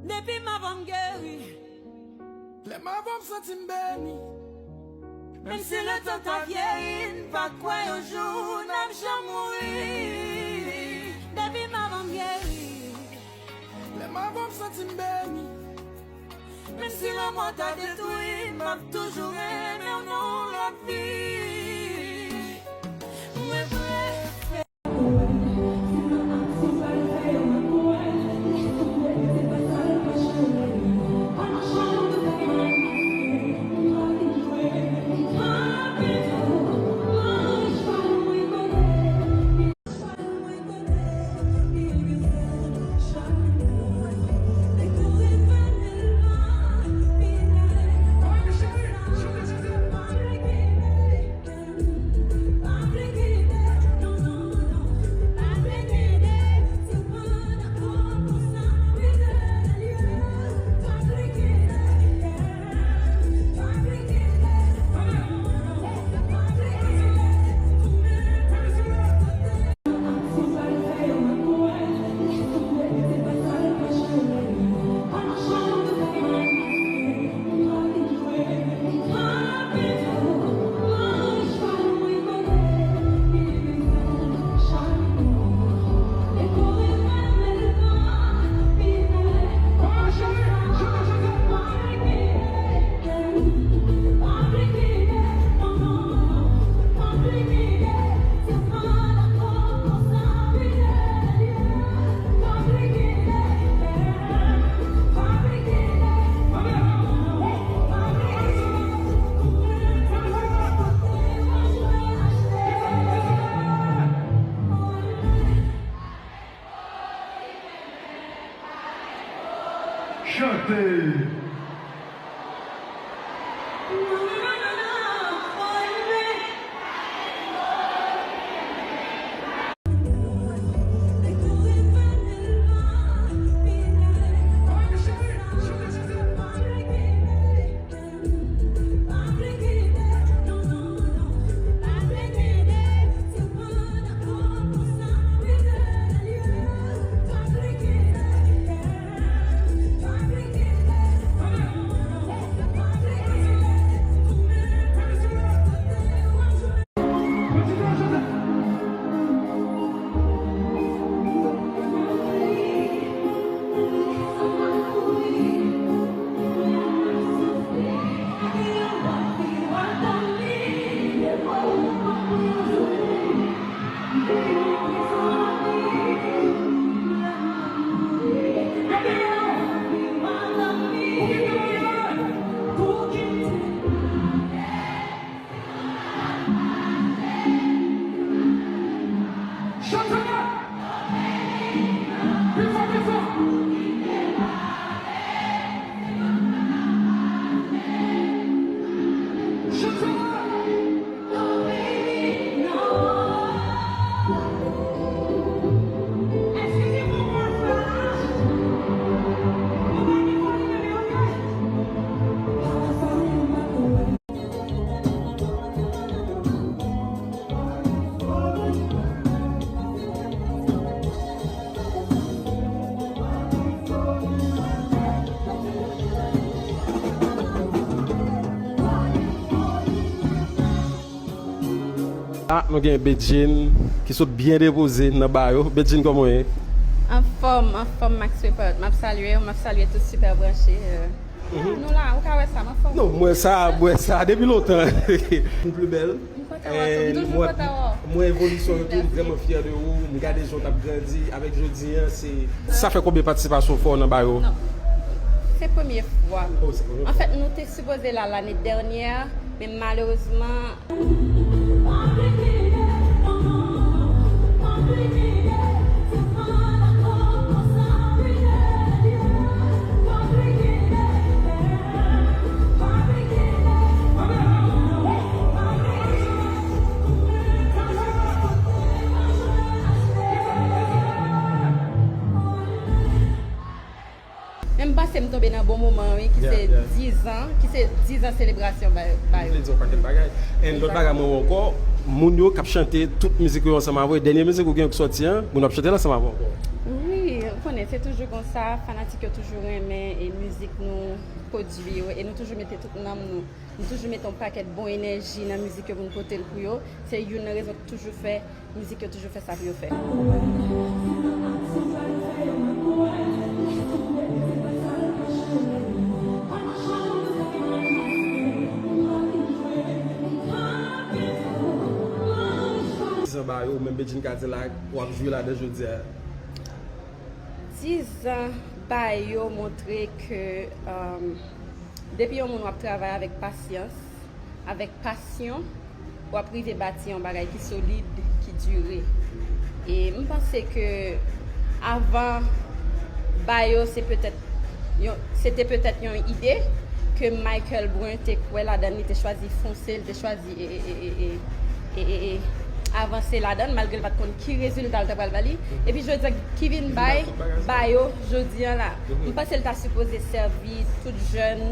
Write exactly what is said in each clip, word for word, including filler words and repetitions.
Depi m avan m geri. Lè m avan m santi m beni. Menm si letan ta vyeyi, n pa kwè yon jou n ap janm mouri. Depi m avan m geri. Lè m avan m santi m beni. Menm si lanmò ta detwi m, m ap toujou renmen w nan yon lòt vi. Mwen prefere. Chante! Ah, nou gen Bedjine ki sot byen depoze nan ba yo. Bedjine, kòman w ye? Anfòm, anfòm, Max Report. M ap salye w, m ap salye tout Super Branché. Euh, Mhm. Nou la, ou ka wè sa, m anfòm. Non, m wè sa, m wè sa depi lontan. Ou pli bèl. M kontan wè w tou. M toujou kontan wè w. M wè evolisyon w tou, m vrèman fyè de ou. M gade jan w t ap grandi avèk jodi a, se... Sa fè konbyen patisipasyon w fè w nan ba yo? Non. Se premye fwa. Oh, se premye fwa. Anfèt, nou te sipoze la lane dènyè, men malerezman, Men m panse m tonbe nan bon moman, wi, ki se dizan, ki se dizan selebrasyon ba, ba yo. Vle di yon pakèt bagay. And lòt bagay mwen wè ankò, moun yo k ap chante tout mizik yo ansanm avè w, dènye mizik ou gen ki sòti an, moun ap chante l ansanm avè w ankò. Wi, ou konnen. Se toujou konsa, fanatik yo toujou renmen e mizik nou pwodui yo, e nou toujou mete tout nanm nou. Nou toujou mete yon pakèt bon enèji nan mizik yo pou nou pote l pou yo. Se youn nan rezon ki toujou fè mizik yo toujou fè sa pou yo fè. Dizan ba yo, menm Bedjine Cadillac, w ap jwe ladan jodi a. Dizan ba yo montre ke, um, depi yon moun w ap travay avèk pasyans, avèk pasyon, w ap rive bati yon bagay ki solid, ki dire. E m panse ke avan ba yo, se petèt yon, se te petèt yon ide ke Michael Brun te kwè ladan, li te chwazi fonse, li te chwazi e, e, e, e, e, e, e, e avanse ladan, malgre l pa t konn ki rezilta l ta pral ba li. Epi jodi a, ki vin bay ba yo jodi a la. M panse l ta sipoze sèvi tout jèn,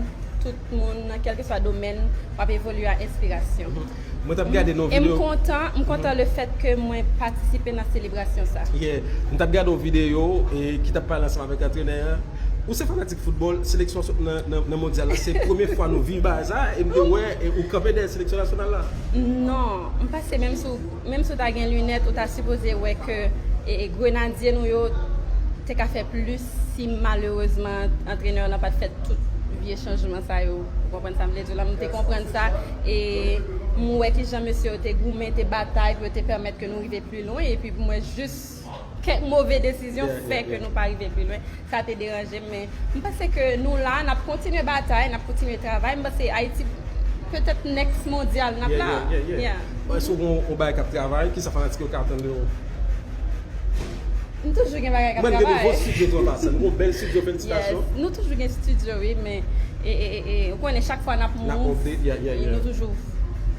tout moun, nan kèlkeswa domèn w ap evolye a, enspirasyon. Mwen t ap gade nan yon videyo. E m kontan, m kontan le fèt ke mwen patisipe nan selebrasyon sa. Yeah. M t ap gade yon videyo e ki t ap pale ansanm avèk antrenè an. Ou se fanatik foutbòl, seleksyon sot nan, nan, nan mondyal la, se premye fwa nou viv bagay sa, e m te wè e ou kanpe dèyè seleksyon nasyonal la. Non, m panse menm si w, menm si w ta gen linèt, ou ta sipoze wè ke e, e Grenadye nou yo te ka fè plis si malerezman antrenè nan pa t fè tout vye chanjman sa yo. Ou konprann sa m vle di w la? M te konprann sa. E m wè kijan mesye yo te goumen, te batay pou yo te pèmèt ke nou rive pi lwen. Epi pou mwen, jis kèk move desizyon fè ke nou pa rive pi lwen. Sa te deranje m, men m panse ke nou la, n ap kontinye batay, n ap kontinye travay. M panse Ayiti, petèt next mondyal, n ap la. Yeah, yeah, yeah, yeah. Èske w gen yon bagay k ap travay? Kisa fanatik yo ka atann de ou? M toujou gen bagay k ap travay. Mwen, gen nouvo estidyo tou an pasan. Nou gen yon bèl estidyo, felisitasyon. Yes, nou toujou gen estidyo, wi, men e, e, e, e, ou konnen chak fwa n ap move, n ap update, yeah, yeah, yeah, nou toujou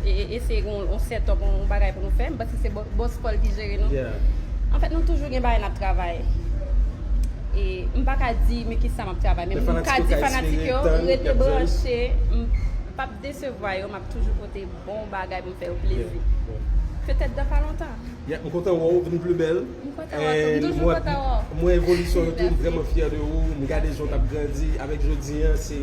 e, e, eseye gen yon, yon setup, yon bagay pou nou fè. M panse se bò-, bòs Paul ki jere nou. Yeah. Anfèt, nou toujou gen bagay n ap travay. E m pa ka di, men kisa m ap travay, men m ka di fanatik yo, rete branche, m p ap desevwa yo, m ap toujou pote bon bagay pou m fè yo plezi. Yeah, yeah. Petèt dan pa lontan. Yeah, m kontan wè w vin pli bèl. M kontan wè w tou. M toujou kontan wè w. Mwen, evolisyon w tou, m vrèman fyè de ou. M gade jan w t ap grandi avèk jodi a, se,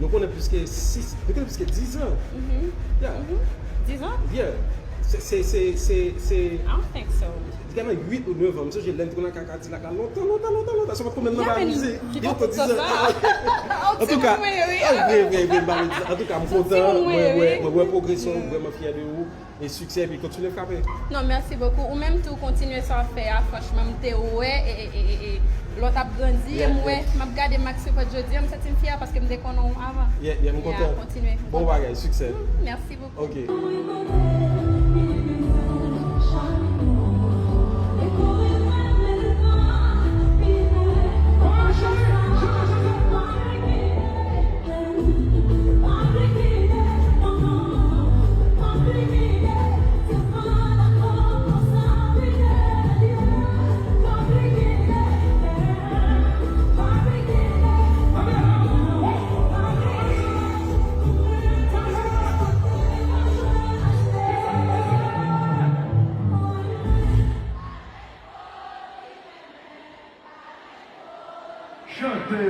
nou konnen plis ke sis, nou konnen plis ke diz an. Mhm. Yeah. Mhm. Diz an? Yeah. Se, se, se, se, se I don't think so. Li genyen uit ou nèf an. M sonje lè n te konn al kay Kadilak la lontan, lontan, lontan, lontan. Sa pa t konbyen nan ba mizik. Li poko diz an. Ah, ok. Antouka, ah, vre, vre, vre, m ba nou di sa. Antouka, m kontan, mwen wè, mwen wè pwogresyon, m vrèman fyè de ou. E siksè, epi kontinye frape. Non, mèsi bokou. Ou menm tou, kontinye sa w ap fè a. Franchman, m te wè, e, e, e, e, e, lè w t ap grandi, e m wè, m ap gade, m ak sipòt jodi a, m santi m fyè paske m te konnen w avan. Yeah, yeah, m kontan. Kontinye. Bon bagay, siksè. Mm, mèsi bokou. Ok. Chante.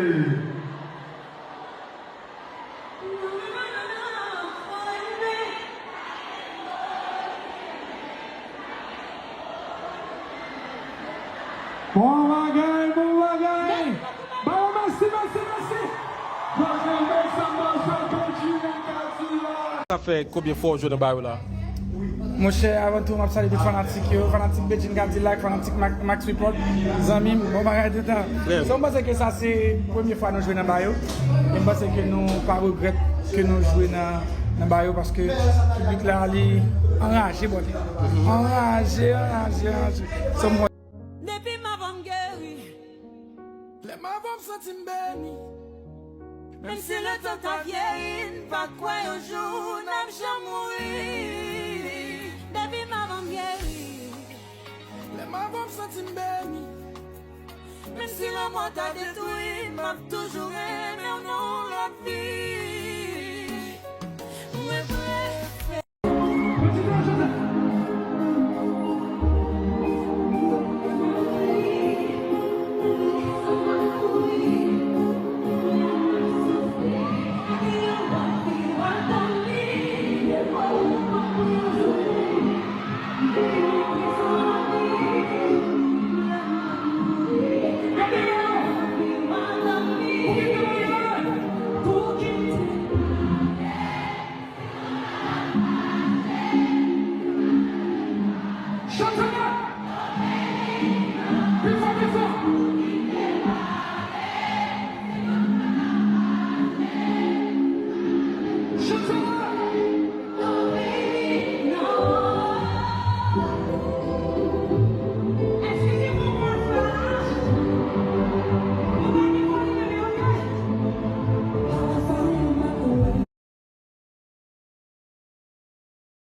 Bon bagay, bon bagay. Ba yo mèsi, mèsi, mèsi. Sa fè konbyen fwa w jwe nan ba yo la? Monchè, avan tou, m ap salye tout fanatik yo, fanatik Bedjine Kadilak, fanatik Max, Max Report, zanmi m, bon bagay toutan. So, m panse ke sa se premye fwa nou jwe nan ba yo. E m panse ke nou pa regrèt ke nou jwe nan, nan ba yo, paske piblik la, li anraje, bòdè. Anraje, anraje, anraje. So, m Depi m avan m geri, lè m avan m santi m beni. Menm si letan ta vyeyi, n pa kwè yon jou n ap janm mouri. Depi m avan m geri, lè m avan m santi m beni. Menm si lanmò ta detwi, m ap toujou renmen w nan yon lòt vi.